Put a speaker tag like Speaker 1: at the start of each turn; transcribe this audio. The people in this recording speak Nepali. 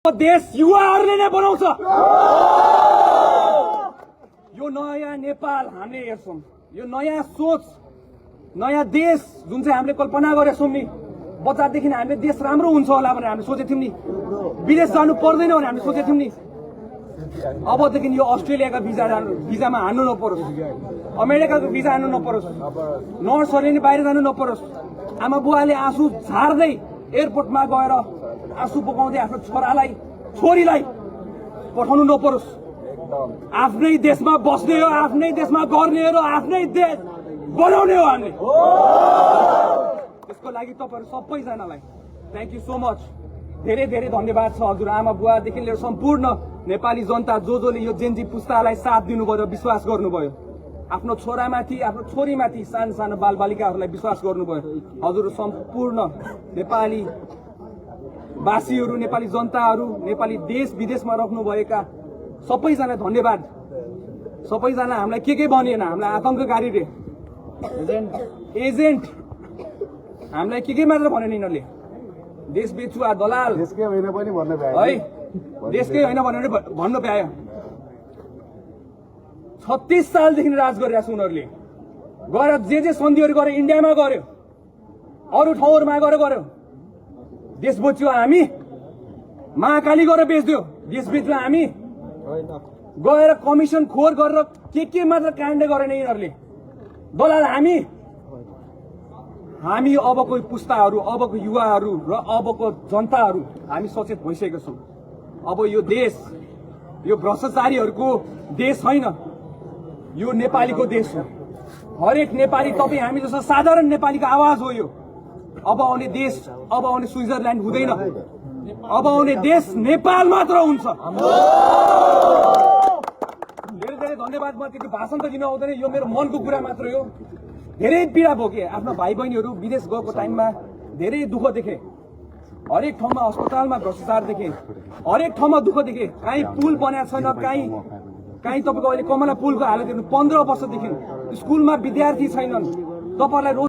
Speaker 1: देश युवाहरूले नै बनाउँछ। यो नयाँ नेपाल हामीले हेर्छौं, यो नयाँ सोच, नयाँ देश जुन चाहिँ हामीले कल्पना गरेछौं नि, बच्चादेखि हामीले देश राम्रो हुन्छ होला भनेर हामीले सोचेको थियौं नि, विदेश जानु पर्दैन भनेर हामीले सोचेको थियौं नि। अबदेखि यो अस्ट्रेलियाका भिजामा हान्नु नपरोस्, अमेरिकाको भिजा हान्नु नपरोस्, नर्सहरूले नि बाहिर जानु नपरोस्। आमा बुवाले आँसु झार्दै एयरपोर्टमा गएर आँसु बगाउँदै आफ्नो छोरालाई छोरीलाई पठाउनु नपरोस्। आफ्नै देशमा बस्ने हो, आफ्नै देशमा गर्ने हो, आफ्नै देश बनाउने हो हामीले। त्यसको लागि तपाईहरु सबैजनालाई थ्यांक यू सो मच, धेरै धेरै धन्यवाद छ। हजुर आमा बुवादेखि लिएर सम्पूर्ण नेपाली जनता जसले यो जेनजी पुस्तालाई साथ दिनुभयो, विश्वास गर्नुभयो, आफ्नो छोरामाथि आफ्नो छोरीमाथि सानो सानो बालबालिकाहरूलाई विश्वास गर्नुभयो। हजुर सम्पूर्ण नेपाली वासीहरू, नेपाली जनताहरू, नेपाली देश विदेशमा राख्नुभएका सबैजना धन्यवाद। सबैजना हामीलाई के भनिएन, हामीलाई आतंककारीले एजेन्ट हामीलाई के मात्र भनेन, यिनीहरूले देश बेचुवा दलाल
Speaker 2: देशकै होइन पनि भन्न पाए
Speaker 1: है, देशकै होइन भनेर भन्न पायो। 36 सालदेखि राज गरिरहेको छ उनीहरूले, गएर जे सन्धिहरू गरे, इन्डियामा गर्यो, अरू ठाउँहरूमा गर्यो। देश बेच्यो हामी, महाकाली गएर बेच्दियो, देश बेच्यो हामी, गएर कमिसन खोर गरेर के मात्र काण्ड गरेन यिनीहरूले, दलाल हामी। हामी अबको पुस्ताहरू, अबको युवाहरू र अबको जनताहरू हामी सचेत भइसकेका छौं। अब यो देश यो भ्रष्टाचारीहरूको देश होइन, यो नेपालीको देश हो। हरेक नेपाली, तपाईँ हामी जस्तो साधारण नेपालीको आवाज हो यो। अब आउने देश, अब आउने स्विजरल्यान्ड हुँदैन, अब आउने देश नेपाल मात्र हुन्छ। धेरै धेरै धन्यवाद। म त्यति भाषण त दिन आउँदैन, यो मेरो मनको कुरा मात्र हो। धेरै पीडा भोगे, आफ्नो भाइ बहिनीहरू विदेश गएको टाइममा धेरै दुःख देखे, हरेक ठाउँमा अस्पतालमा भ्रष्टाचार देखे, हरेक ठाउँमा दुःख देखे। कहीँ पुल बनाएको छैन, कहीँ तपाईँको अहिले कमला पुलको हालत हेर्नु, 15 वर्षदेखि स्कुलमा विद्यार्थी छैनन्। तपाईहरुलाई